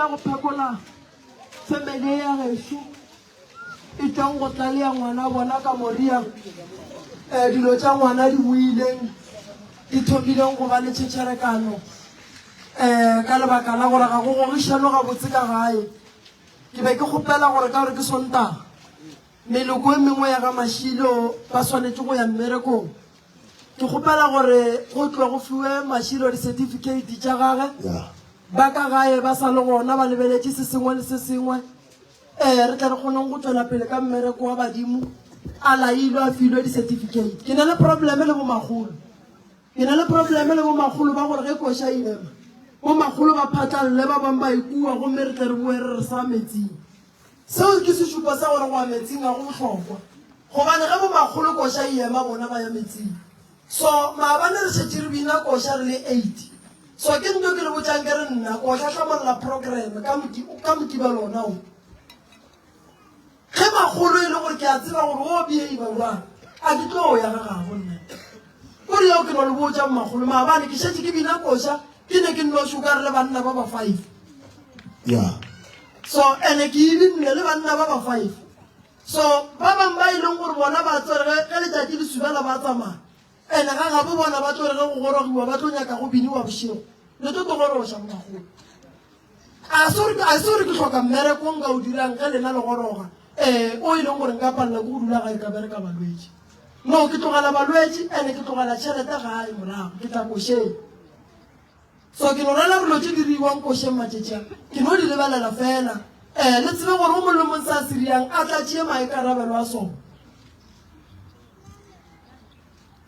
ya go phekola family ya gešo e tšwang go tlalea ngwana bona ka moria um dilo tša ngwana di boileng di thomileng go ba le tšhetšherekano um ka lebaka la gore ga go gogišano gabotse ka gae. Ke be ke kgopela gore ka gore ke Sontaga, meloko e mengwe ya ga Mashilo ba swanetše go ya mmerekong. Ke kgopela gore go tlwe go fiwe Mashilo di-certificate tša gage. Ba ka gae ba sa le gona ba lebeletše se sengwe le se sengwe. Ee, re tle re kgoneng go tšwela pele ka mmereko wa badimo a lailwe a filwe di-certificate. Ke na le probleme le bomakgolo. Ke na le probleme le bomakgolo ba gore ge koša e ema, bomakgolo ba phatlalle, ba bang ba e kua gomme re tle re boe re re sa metsing. Seo ke sešupo sa gore go ya metsing ga go bohlokwa gobane ge bomakgolo koša e ema bona ba ya metsing. So maabane re šetše re bina koša re le eight. So ke nto ke le botšang ke re nna ko hlahlamolla programme ka ka Mokibelo ona wo. Ge makgolo e le gore ke a tseba gore o behave bjang, a ke tlo ya ga gabo nna. O re yeo ke no le botša mmakgolo, maabane ke šetše ke bina koša, ke ne ke nnoši o ka re le banna ba ba five. Yeah. So ene ke e binne le banna ba ba five. So ba bang ba e leng gore bona ba tsore ge ge letšatši le subela ba tsamaya. Ene ga gabo bona ba tlo re ge go gorogiwa ba tlo nyaka go biniwa bošego. Le tlo togoroša mmakgolo. A se gore, a se gore ke hloka mmereko o nka o dirang ge lena le goroga, ee, o e leng gore nka palela ke go dula gae ka bereka balwetši. No, ke tlogela balwetši and ke tlogela tšhelete gae morago, ke tla košeng. So ke no rela dilo tše di riwang košeng matšatši a, ke no di lebelela fela. Ee, le tsebe gore o mong le mong se a se riang a tla tšee maikarabelo a sona.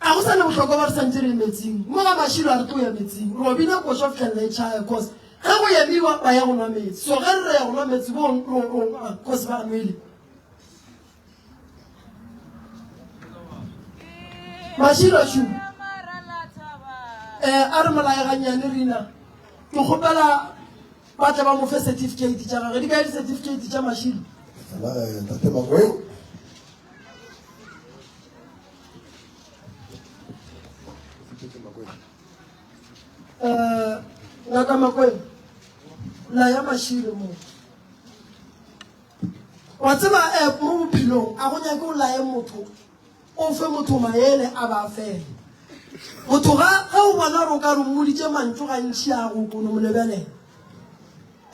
A go sa le bohlokwa ba re santše re ye metsing. Mo ga Mashilo a re tlo ya metsing. Ro bina košo fihlelela e tšhaya cause ge go emiwa ba ya go nwa metsi. So ge re re ya go nwa metsi bo ro ro cause ba nwele. Mashilo shu. Eh a re molae gannyane Rina. Ke kgopela ba tle ba mo fe certificate tša gagwe. Di kae di-certificate tša Mashilo? Ntate Makweng. Eh, ngaka makweng la ya mašilo mo wa tseba eh, mo bophelong a go nyake o laye motho o fe motho maele a ba fela motho ga ge o bona gore o ka re mmoditše mantšu gantši a go kono mo lebelela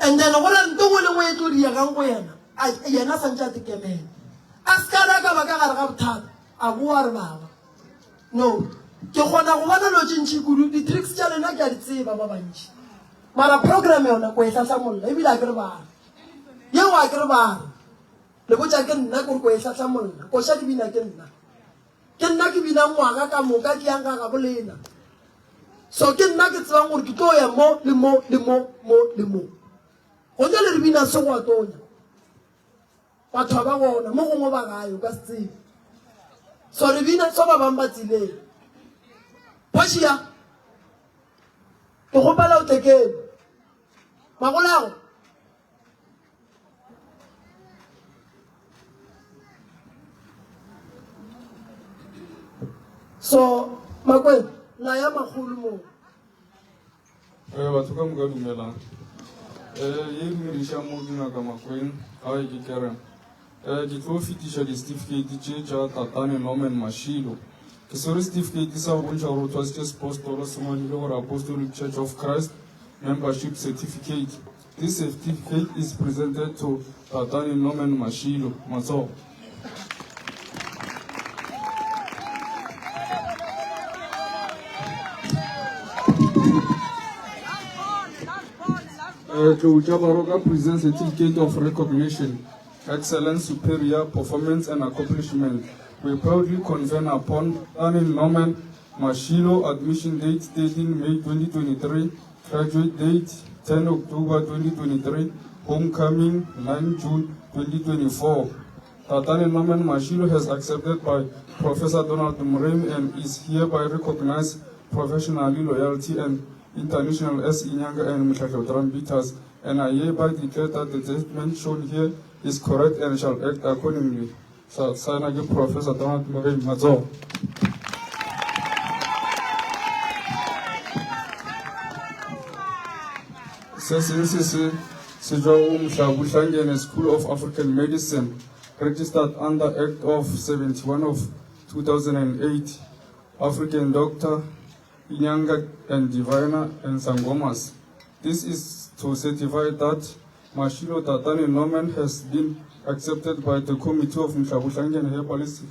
and then go na nto ngwe le ngwe e tlo diegang go yena yena a santse a tekemela a se ka ka ba ka gare ga bothata A boa a re, Baba. No. Ke kgona go bona dilo tše ntši kudu. Di-tricks tša lena ke a di tseba, ba bantši. Mara program yona ko e hlahlamolla, ebile a ke re bare. Yeo a ke re bare. Le botša ke nna kore ko e hlahlamolla. Koša di bina ke nna. Ke nna ke bina ngwaga ka moka ke yang ga gabo lena. So ke nna ke tsebang gore ke tlo ya mo le mo le mo mo le mo. Gona le re bina se go a tonya. Batho ga ba gona, mo gongwe ba gae, o ka se tsebe. So re bina so ba bang ba tseleng. Portia, ke kgopela o tle keno. Magolago. So, Makweng, laya makgolo moo. Eh, batho ka moka dumelang. Eh, ye dumediša mo ke ngaka Makweng, gae ke Karen. Eh, ke tlo fetiša di-certificate tše tša Tatane Norman Mashilo. Ke swere certificate sa go bontšha gore o thwasitše sepostolo se ngwadile gore Apostolic Church of Christ Membership Certificate. This certificate is presented to Tatane Norman Mashilo. Matsogo. Uh, Tlou tša Baroka presents certificate of recognition, excellence, superior performance and accomplishment. We proudly convene upon Daniel Norman Mashilo, admission date 13 May 2023, Graduate date 10 October 2023, homecoming 9 June 2024. Tatane Norman Mashilo has accepted by Professor Donald Mrem and is hereby recognized professionally loyalty and international as Inyanga and Mhlahlo Trumpetas, and I hereby declare that the statement shown here is correct and shall act accordingly. Sa saena ke Professor Donald Mrem Matsogo. Se seng se se. Se tšwa go Mhlabuhlangene School of African Medicine, registered under Act of 71 of 2008, African Doctor, Inyanga and Diviner and Sangomas. This is to certify that Mashilo Tatane Norman has been accepted by the Committee of Mhlabuhlangene Herbalist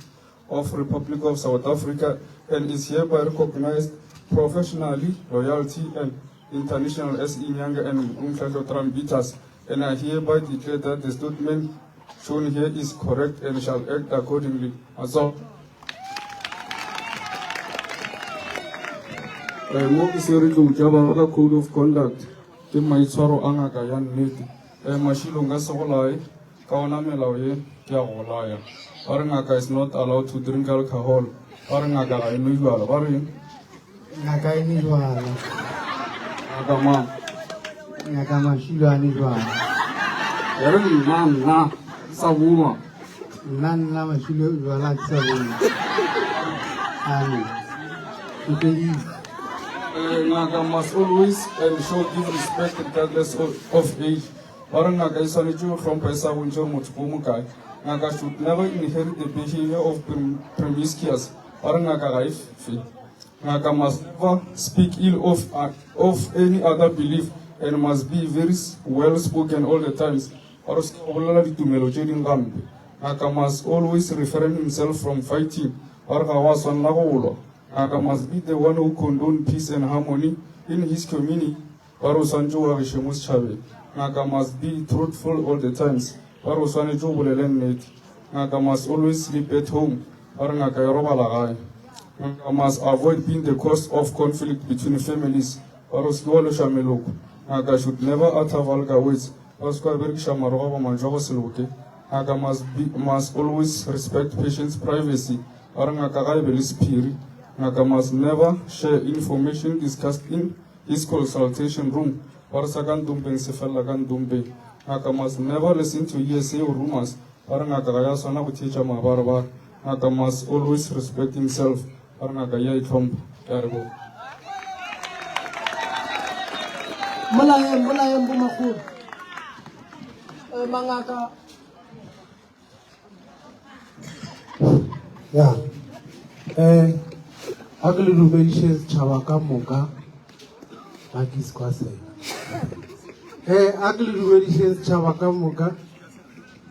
of Republic of South Africa and is hereby recognized professionally, loyalty and international as Inyanga and Umhlahlo Trumpetas. And I hereby declare that the statement shown here is correct and shall act accordingly. That's all. Eh, mo ke swere tlou tša ba ka code of conduct ke maitshwaro a ngaka ya nnete um mašilo nka se golae Ka ona melao ye ke a go laya. Ba re ngaka is not allowed to drink alcohol. Ba re ngaka ga e nwe jwala. Ba reng? Ngaka e nwe jwala. Ngaka mang? Ngaka Mashilo a nwe jwala. E re nna nna sa bonwa. Nna nna Mashilo jwala ke sa bonwa. Amen. Ke feditse. Eh, ngaka must always ensure give respect regardless of, of age. Ba re ngaka e swanetše go hlompha e sa bontšhe gore motho ke o mokae. Ngaka should never inherit the behavior of promiscuous. Ba re ngaka ga e fe. Ngaka must never speak ill of, of any other belief and must be very well spoken all the times. Ba re se go bolela ditumelo tše ding gampe. Ngaka must always refrain himself from fighting. Ba re ga wa swanela go lwa. Ngaka must be the one who condone peace and harmony in his community. Ba re o swanetše o agiše mo setšhabeng. Ngaka must be truthful all the times. Ba re o swanetše o bolele nnete. Ngaka must always sleep at home. Ba re ngaka e robala gae. Ngaka must avoid being the cause of conflict between families. Ba re o se ke wa loša meloko. Ngaka should never utter vulgar words. Ba re o se ke wa berekiša maroga goba mantšu a go se loke. Ngaka must be, must always respect patients' privacy. Ba re ngaka ga e be le sephiri. Ngaka must never share information discussed in His consultation room, ba re sa ka ntompeng se felela ka ntompeng. Ngaka must never listen to hearsay or rumors, ba re ngaka ga ya swana go theetša mabarebare. Ngaka must always respect himself, ba re ngaka ya itlhompha. Ke a leboga. Molayeng, molayeng bomakgolo. Eh, mangaka. Ya. Eh, a ke le dumediše setšhaba ka moka ga ke se kwa sena. Eh, a ke le dumediše setšhaba ka moka.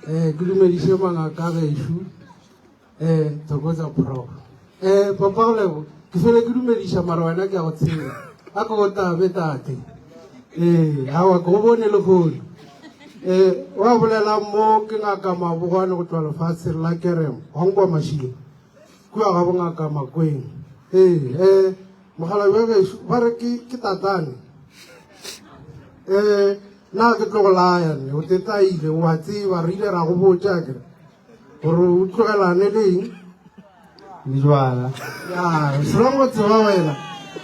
Eh, ke dumediše mangaka gešo. Eh, thokoza prof. Eh, papa Lebo, ke fele ke dumediša mara wena ke a go tshela. A ke go tabe tate. Eh, awa ke go bone lehono. Eh, wa bolela mo ke ngaka Mabogwane go tšwa lefatsheng la Kerem, wa nkwa Mashilo. Kua ga bongaka Makweng. Eh, eh, mogala bja gešo ba re ke ke tatane. Eh, nna ke tlo go laya nne, o tetaile, o a tseba, re ile ra go botša kere. Gore o tlogelane le eng? Le jwala. Ya, selong go tseba wena.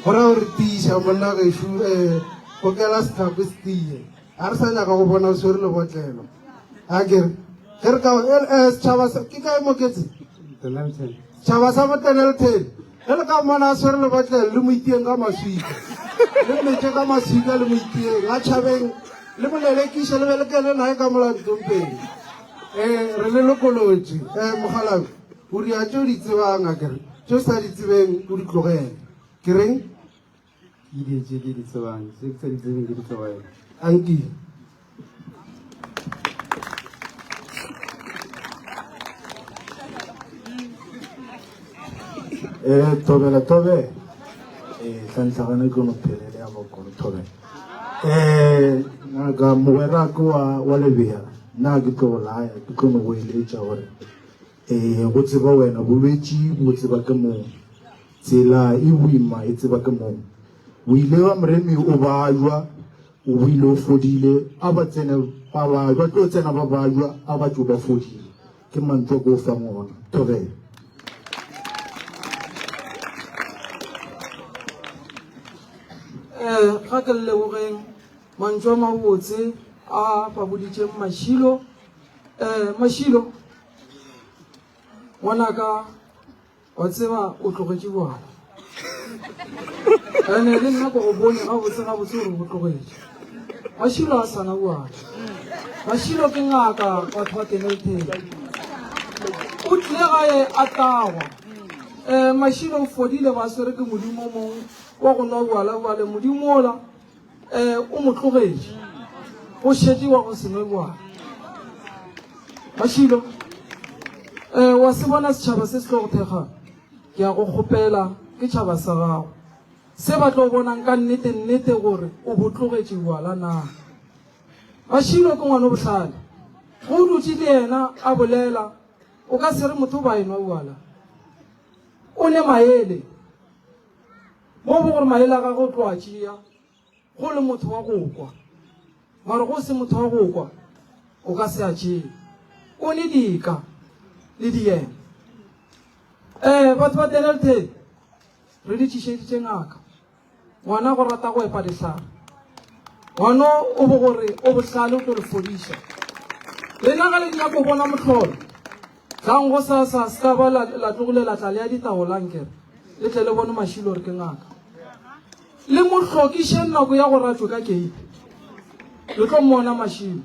Go ra gore tiiša monna gešo um kokela setlhako se tie. A re sa nyaka go bona o swere lebotlelo. A ke re, ge re ka eh, setšhaba sa ke kae moketse? Dennilton. Setšhaba sa mo Dennilton. Ge le ka mmona a swere lebotlelo le mo itieng ka maswika. Le mmetše ka maswika le mo itieng. A tšhabeng le mo lelekiše le be le kene nae ka mola ntompeng. Eh, re le lokolotše. Eh, mokgalabje, o dia tše o di tsebang a kere, tše o sa di tsebeng o di tlogele. Ke reng? Ke die tše ke di tsebang, tše ke sa di tsebeng ke di tlogele. Anki. Eh, thobela thobela. Eh, hlanhlagana ke no phelele ya mokoro thobela. Eh, ngaka mogwera ke wa wa lebea. Nna ke tlo go laya, ke tlo no go eletša gore eh go tseba wena bolwetši bo tseba ke mong. Tsela e boima e tseba ke mong. O ile wa moremi o bajwa, o boile o fodile, a ba tsene ba bajwa, tlo tsena ba bajwa, a ba tšo ba fodile. Ke mantšu a ko o fang ona. Thobela. Eh, ga ke le lebogeng mantšu a mabotse a ba boditšeng Mašilo. Eh, Mašilo, ngwanaka, wa tseba o tlogetše bjala. Ene le nna ko go bone gabotse gabotse gore o tlogetše. Mašilo a sana bjala. Mašilo ke ngaka batho ba Dennilton. O tlile gae a tagwa. Um Mašilo o fodile ba swere ke modimo o mongwe wa go nwa bjala bjale modimo ola um o mo tlogetše go šetše wa go se nwe bjala. Mašilo um wa se bona setšhaba se se tlo go thekgang ke a go kgopela ke tšhaba sa gago se ba tlo bonang ka nnete nnete gore o bo tlogetše bjala na. Mašilo ke ngwana o bohlale. Ge o dutše le yena a bolela, o ka se re motho o ba enwa bjala. O ne maele. Mo bo gore maele a gagwe o tlo a tšea go le motho wa go kwa. Mara go se motho wa go kwa, o ka se a tšee. O ne dika le diema. Eh, batho ba Dennilton, re di tšišeditše ngaka. Ngwana go rata go epa dihlare. Ngwano o bo gore o bohlale o tlo le fodiša. Lena ga le nyaka go bona mohlolo. Tlang go sasa se ka ba la, la tlogile la tla le ya ditaola nkere. Le tle le bone Mašilo gore ke ngaka. Le mo hlokišeng nako ya go ratšwe ka keiti. Le tlo mmona Mašilo.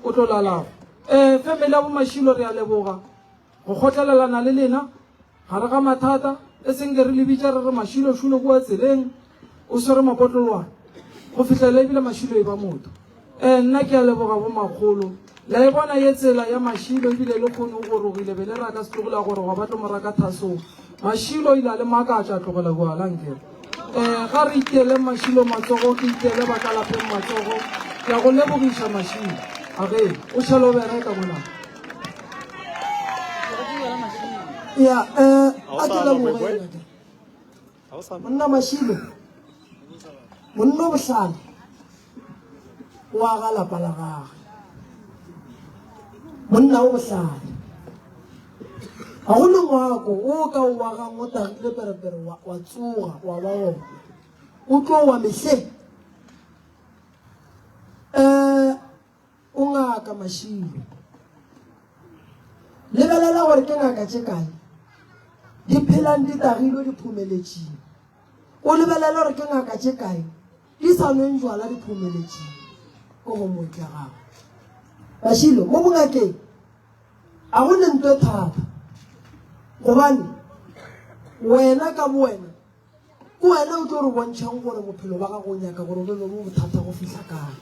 O tlo lalago. Eh, family ya bo Mašilo re a leboga. Go kgotlelelana le lena gare ga mathata, e seng ke re le bitša re re mašilošilo kua tseleng, o swere mapotlolwana go fihlela ebile mašilo e ba motho. Ee, nna ke a leboga bomakgolo. La e bona ye tsela ya mašilo ebile le kgone o gorogile be le raka setlogolo a goroga ba tlo mo raka thasong. Mašilo o ile a le makatša a tlogela bjala nkere. Ee, ga re iteele Mašilo matsogo, ke iteele ba ka lapeng matsogo. Ke a go lebogiša Mašilo. Age, o šale o bereka ngwana. Ya, eh, a ke leboge ngaka. Monna Mašilo, monna o bohlale, o aga lapa la gagwe. Monna o bohlale. Ga go le ngwako o ka o agang o tagile perepere wa, wa tsoga wa ba gona. O tlo wa mehleng. Eh, O ngaka Mašilo. Lebelela gore ke ngaka tše kae di phelang di tagilwe diphomeletšing. O lebelele gore ke ngaka tše kae di sa nweng jwala diphomeletšing ko go mooki ya gago. Mašilo, mo bongakeng a go ne nto e thata gobane wena ka bowena Ke wena o tlo re bontšhang gore bophelo ba gago o nyaka gore bo be bo bothata go fihla kae.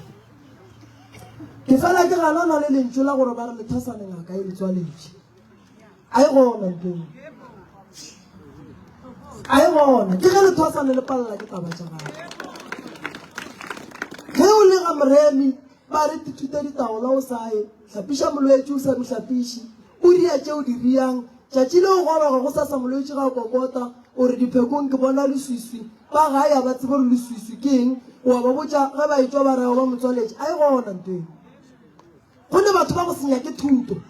Ke fela ke ganana le lentšu la gore ba re lethasane ngaka e le tswaletše. A e gona ntong. A e gona. Ke ge lethwasane le palela ke taba tša gagwe. Ge o le ga moremi ba re tithute ditaola o sa ye, hlapiša molwetši o sa mo hlapiše, o ria tše o di riang, Tšatši le o goroga gosasa molwetši ga a kokota, o re, Diphekong ke bona leswiswi. Ba gae a ba tsebe gore leswiswi ke eng. O a ba botša ge ba etšwa ba re ba mo tswaletše. A e gona nto eo. Go ne batho ba go se nyake thuto.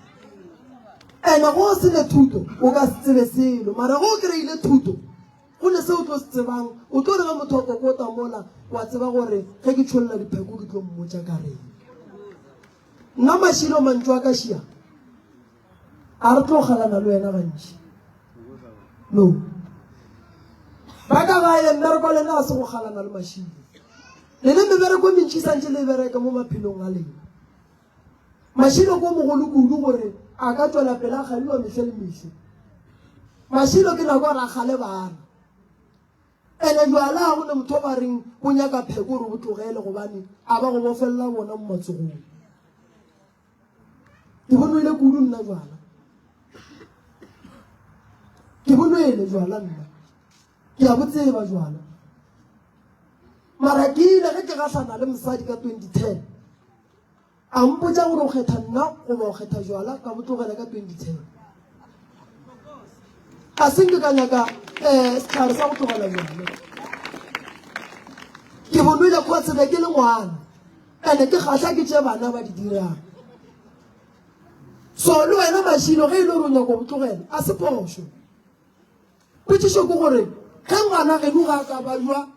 Ene go o se ne thuto o ka se tsebe selo. Mara ge o kry-ile thuto go ne se o tlo se tsebang. O tlo re ge motho a kokota mola wa tseba gore ge ke tšholla dipheko ke tlo mmotša ka reng. Nna Mašilo mantšu a ka šia. A re tlo kgalana le wena gantši. No. Ba ka gae mmereko wa lena ga se go kgalana le mašilo. Le ne mebereko e mentši santše le e bereka mo maphelong a lena. Mašilo ko mogolo kudu gore a ka tšwela pele a kgaliwa mehle le mehle. Mašilo ke nako gore a kgale bana. Ene jwala ga go ne motho o ba reng o nyaka pheko gore o tlogele gobane a ba go bofelela bona mo matsogong. Ke bo nwele kudu nna jwala. Ke bo nwele jwala nna. Ke a bo tseba jwala. Mara ke ile ge ke gahlana le mosadi ka 2010. A mpotša gore o kgetha nna goba o kgetha jwala ka bo tlogela ka 2010. A se nke ka nyaka um setlhare sa go tlogela jwala. Ke bo nwele kgotse be ke le ngwana. Ene ke kgahla ke tše bana ba di dirang. So le wena Mašilo ge e le gore o nyaka go tlogela a se phošo. Potšišo ke gore ge ngwana geno ga a ka bajwa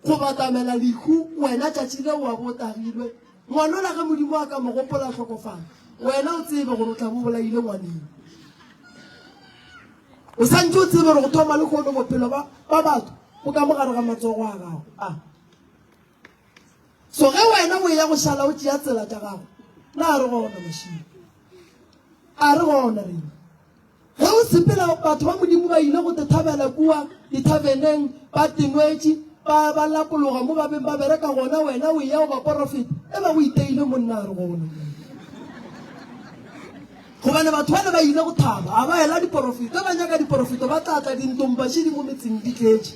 go batamela lehu wena tšatši leo wa bo o tagilwe ngwanola ge Modimo a ka mo gopola hlokofala wena o tsebe gore o tla bo bolaile ngwaneng. O santše o tsebe gore go thoma le kgono bophelo ba batho bo ka mo gare ga matsogo a gago a. So ge wena o eya go šala o tšea tsela tša gago. Na re gona mašilo? A re gona rena? Ge o sepela, batho ba Modimo ba ile go te thabela kua dithaveneng, ba tenwetše, ba, ba lapologa mo ba beng ba bereka gona, wena o eya o ba porofeta, e ba go iteile monna a re gona. Gobane batho bale ba ile go thaba, a ba ela diporofeto, ba nyaka diporofeto, ba tla tla dintombaši di mo metseng di tletše.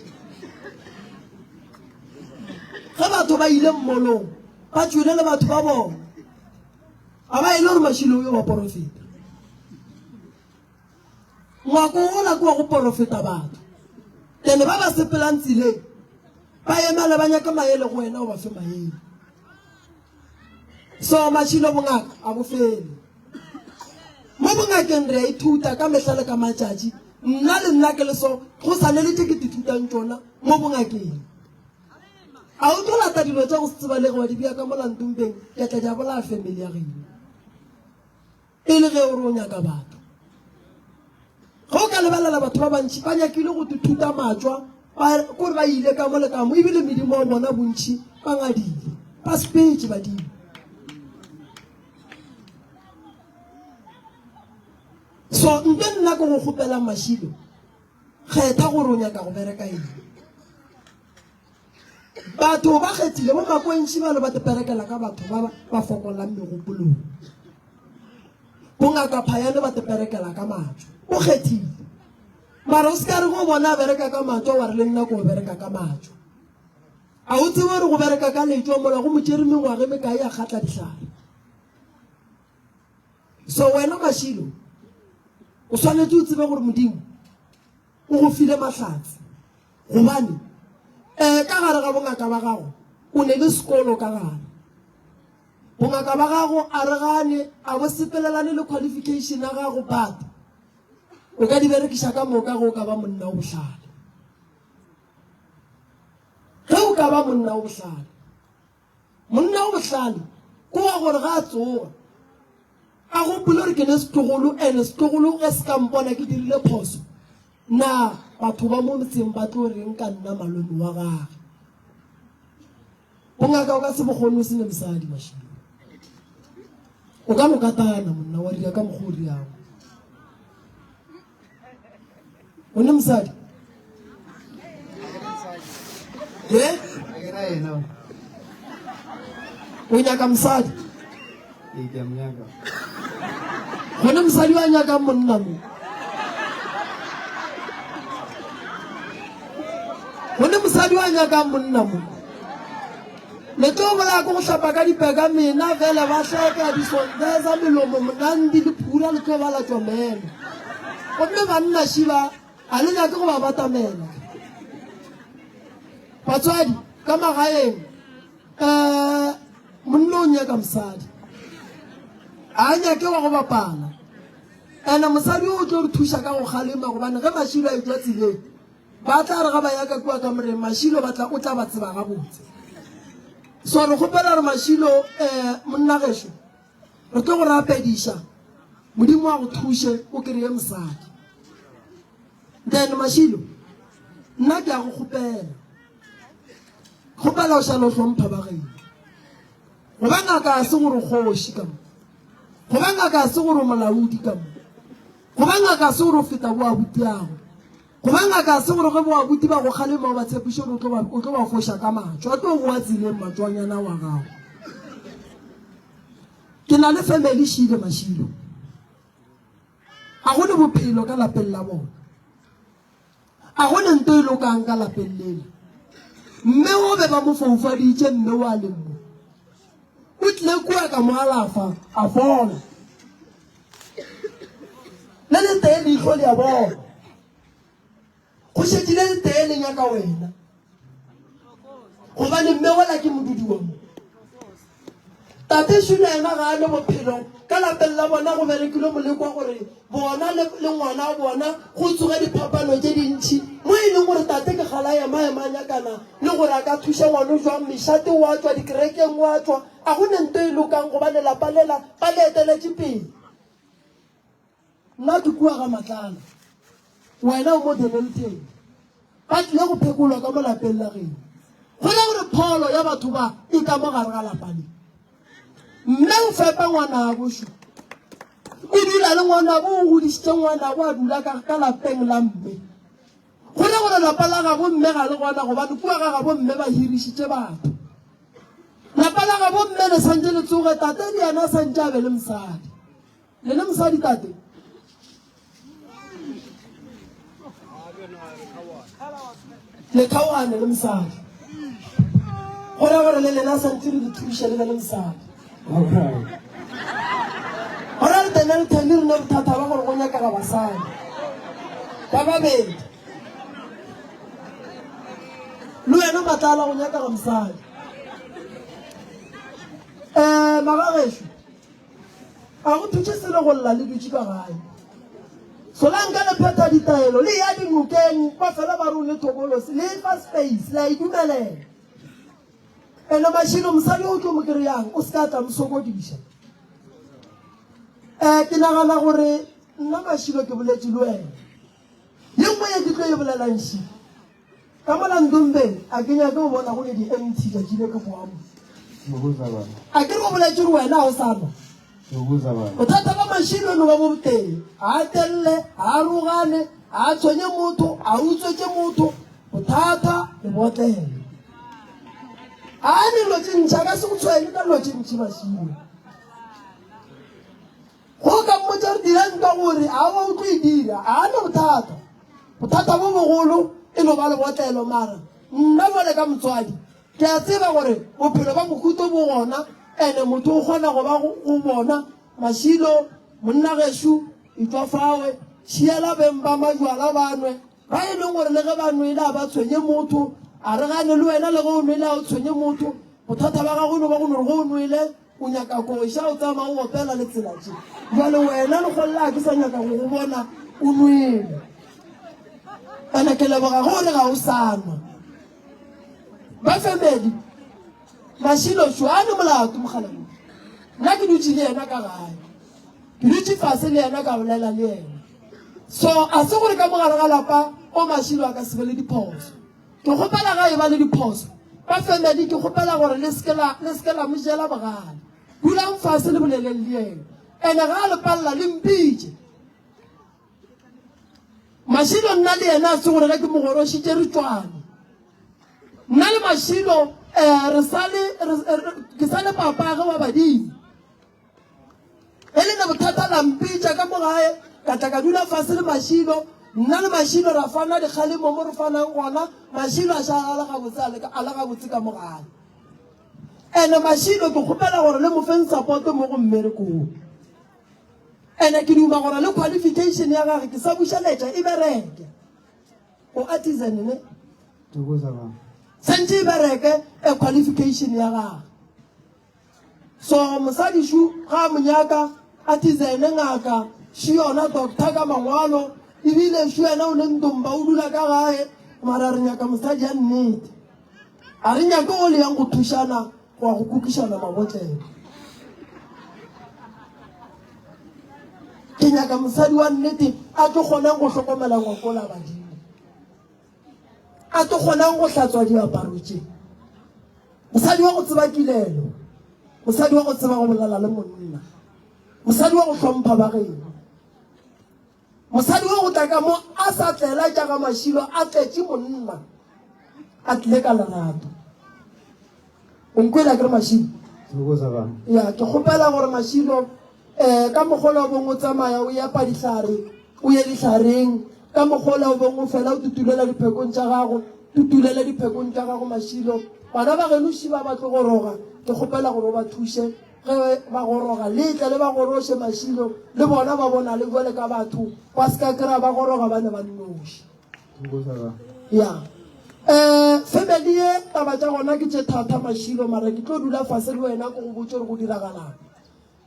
Ge batho ba ile mmolong, ba tšwele le batho ba bona. A ba e le gore Mašilo o yo ba porofeta. Ngwako ola ke wa go porofeta batho. Then ba ba sepelang tseleng ba emele ba nyaka maele go wena o ba fe maele. So Mašilo bongaka a bo fele. Mo bongakeng re a ithuta ka mehla le ka matšatši. Nna le nna ke le so go sa ne le tše ke tithutang tšona mo bongakeng. A o tlo lata dilo tša go se tsebalege wa di bea ka mo lantompeng ke tla di a bolaya family ya geno pele ge o re o nyaka batho. Ge o ka lebelela batho ba bantši ba nyakile go thuta matšwa ba kore ba ile ka mo le ka mo ebile medimo wa bona bontši ba ngadile ba sepetše badimo. So nte nna ke go kgopelang Mašilo kgetha gore o nyaka go bereka eng. Batho ba kgethile bo makwentši ba le ba teperekela ka batho ba ba fokolang megopolong. Bongaka Phayane ba teperekela ka matšo. O kgethile. Mara o se ka re go bona a bereka ka matšo wa re le nna ko bereka ka matšo. A o tsebe gore go bereka ka letšo mola go mo tšere mengwaga e mekae a kgatla dihlare. So wena Mashilo o swanetše o tsebe gore Modimo o go file mahlatse gobane um ka gare ga bongaka ba gago o ne le sekolo ka gare. Bongaka ba gago a re gane a bo sepelelane le qualification ya gago but o ka di berekiša ka moka ge o ka ba monna o bohlale. Ge o ka ba monna o bohlale. Monna o bohlale ke wa gore ga a tsoga a gopole gore ke ne setlogolo ene setlogolo ge se ka mpona ke dirile phoso na batho ba mo motseng ba tlo reng ka nna malome wa gage. Bongaka o ka se bokgone o se ne mosadi mašilo. O ka no katana monna wa ria ka mokgwa o riago. O ne mosadi? E? O nyaka mosadi? Ee, ke a mo nyaka. Go ne mosadi wa nyakang monna mo. Go ne mosadi wa nyakang monna mo. Le tlo bolaya ke go hlapa ka dipeka mena fela ba hleka disondeza melomo monandi le phura le tlo ba la tšwa meno. Gomme banna šiba a le nyake go ba batamela. Batswadi ka magaeng um monna o nyaka mosadi. A nyake wa go bapala. Ene mosadi o tlo re thuša ka go kgalema gobane ge mašilo a etšwa tseleng Ba tla re ga ba ya ka kua kamoreng, Mašilo ba tla, o tla ba tseba gabotse. So re kgopela gore Mašilo, eh, monna gešo, re tlo go rapediša, Modimo a go thuše o kry-e mosadi. Then Mašilo, nna ke a go kgopela, kgopela o šale o hlompha ba geno. Go ba ngaka ga se gore o kgoši ka mo, go ba ngaka ga se gore o molaodi ka mo, go ba ngaka ga se gore o feta bo abutiago. Go ba ngaka ga se gore ge boabuti ba go kgalema o ba tshepiše gore o tlo ba, o tlo ba foša ka matšo. A tlo boa tseleng matšoanyana wa gago. Ke na le family šile mašilo. A go ne bophelo ka lapeng la bona. A go ne nto e lokang ka lapeng lela. Mme o be ba mo foufaditše mme wa le mo. O tlile kua ka mo alafa a fola. Le letee leihlo le a bona. Go šetše le letee le nyaka wena. Gobane mme wola ke modudi wa mo. Tate Shula yena ga a ne bophelo. Ka lapeng la bona go berekilwe moleko wa gore bona le, le ngwana wa bona go tsoge diphapano tše dintši mo e leng gore tate ke kgale a ema-ema a nyakana le gore a ka thuša ngwano jwang. Mešate o a tšwa, dikerekeng o a tšwa. A go ne nto e lokang gobane lapa lela ba le eteletše pele. Nna ke kua ga Matlala, wena o mo Dennilton. Ba tlile go phekolwa ka mo lapeng la geno. Go ra gore pholo ya batho ba e ka mo gare ga lapa le. Mme o fepa ngwanabo šo. O dula le ngwanabo, o godišitše ngwanabo a dula ka, ka lapeng la mme. Go ra gore lapa la gabo mme ga le gona gobane kua ga gabo mme ba hirišitše batho. Lapa la gabo mme le santše le tsoge, tate le yena a santše a be le mosadi. Le le mosadi tate? Le kgaogane le mosadi. Go ra gore le lena santse re le thuše le be le mosadi. Go ra re tene le thene re ne bothata ba gore go nyakega basadi ba babedi. Le wena Matlala go nyakega mosadi. Um magagešo A go thuše selo go lla le dutše ka gae. Solanka le phetha ditaelo, le ya dinokeng, ba fela ba re o ne thokolosi, le e fa space, le a e dumelela. Ene Mashilo mosadi o tlo mo kry-ang, o se ka tla mo sokodiša. Um ke nagana gore nna Mashilo ke boletše le wena. Ye nngwe ye ke tlo e bolelang še. Ka mola Ndombeng, a ke nyake go bona go ne di-empty tšatši le ke boa mo. A ke re o boletše gore wena ga o sa nwa. Bothata ba Mashilo no ba bo botee. Ga a telle, ga a rogane, ga a tshwenye motho, ga a utswetše motho. Bothata lebotlelo. Ga a ne dilo tše ntši, a ka se go tshwenye ka dilo tše ntši Mashilo. Go ka mmotša gore dira ntwa gore aowa o tlo e dira, ga a na bothata. Bothata bo bogolo e no ba lebotlelo mara nna bjale ka motswadi ke a tseba gore bophelo ba mohuto bo gona ene motho o kgona go ba go bona Mašilo monna gešo etšwa fawe šiela beng ba majwala ba nwe ba e leng gore le ge ba nwele a ba tshwenye motho a re gane le wena le ge o nwele a o tshwenye motho bothata ba gago e no ba go no re ge o nwele O nyaka koša, o tsamaya o opela le tsela tše. Jwale wena lekgolla a ke sa nyaka go go bona o nwele. Ene ke leboga ge o re ga o sa nwa. Ba family, Mashilo šo a ne molato mokgalabje. Nna ke dutše le yena ka gae. Ke dutše fase le yena ka bolela le yena. So a se gore ka mogare ga lapa o Mashilo a ka se be le diphoso. Ke kgopela ga e ba le diphoso ka family ke kgopela gore le seke la le seke la mo jela bogale. Dulang fase le boleleng le yena. Ene ga a le palela le mpitše. Mashilo nna le yena a se gore ge ke mo gorošitše re tšwane. Nna le Mashilo eh re sa le ke sa le papage wa badimo. E le ne bothata la mpitša ka mo gae, ka tla ka dula fase le Mašilo. Nna le Mašilo ra fana dikgalemo mo re fanang gona. Mašilo a šala a le gabotse, a le, a le gabotse ka mo gae. Ene Mašilo ke kgopela gore le mo feng support mo go mmerekong. Ene ke duma gore le qualification ya gage ke sa bušeletša e bereke. O artisan ne? Santše e bereke e qualification ya gage. So mosadi šu ga a mo nyaka a tizene ngaka šu yona doctor ka mangwalo ebile šu yena o le ntomba o dula ka gae mara re nyaka mosadi ya nnete a re nyake o le yang go thušana goa go kukišana mabotlelo ke nyaka mosadi wa nnete a tlo kgonang go hlokomela ngwako la badimo a tlo kgonang go hlatswa diaparo tše Mosadi wa go tseba kilelo, mosadi wa go tseba go bolela le monna, mosadi wa go hlompha ba geno, mosadi wa go tla ka mo a sa tlela tša ga mašilo a tletše monna, a tlile ka lerato. O nkwele akere Mašilo? Ya, ke kgopela gore Mašilo um ka mokgola o bong o tsamaya o epa dihlare, o ye dihlareng, ka mokgola o bong o fela o tutulela diphekong tša gago, tutulele diphekong tša gago Mašilo. Bana ba geno šiba ba tlo goroga, ke kgopela gore o ba thuše ge ba goroga, le tle le ba goroše Mašilo, le bona ba bonale bjale ka batho, ba se ka kry-a ba goroga ba ne ba nnoši. Ya. Um family ye taba tša gona ke tše thata Mašilo, mara ke tlo dula fase le wena ke go botše gore go diragalang.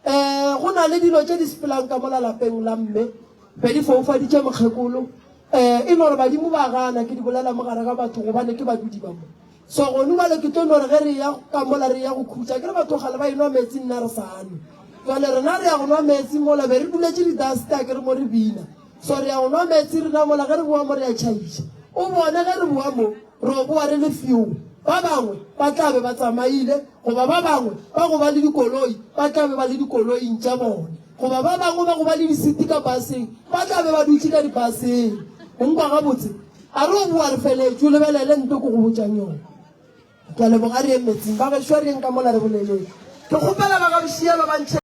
Um go na le dilo tše di sepelang ka mola lapeng la mme, be di foufaditše mokgekolo. Um e no re badimo ba gana ke di bolela mo gare ga batho gobane ke badudi ba mo. So gonu bjale ke tlo no re ge re ya ka mola re ya go khutša, ke re batho kgale ba enwa meetse nna re sa nwe. Jwale rena re ya go nwa meetse mola be re duletše di-dust a ke re mo re bina. So re ya go nwa meetse rena mola ge re boa mo re ya tšhaiša. O bone ge re boa mo re o boa re le few. Ba bangwe ba tla be ba tsamaile, goba ba bangwe ba go ba le dikoloi ba tla be ba le dikoloing tša bona, goba ba bangwe ba go ba le disiti ka paseng ba tla be ba dutše ka dipaseng. O nkwa gabotse? A re o boa re feletše, o lebelele nto ke go botšang yona. Ke a leboga, a re yeng metsing. Bagešo, a re yeng ka mola re boleleng. Ke kgopela ba ga Bošielo ba ntšhe.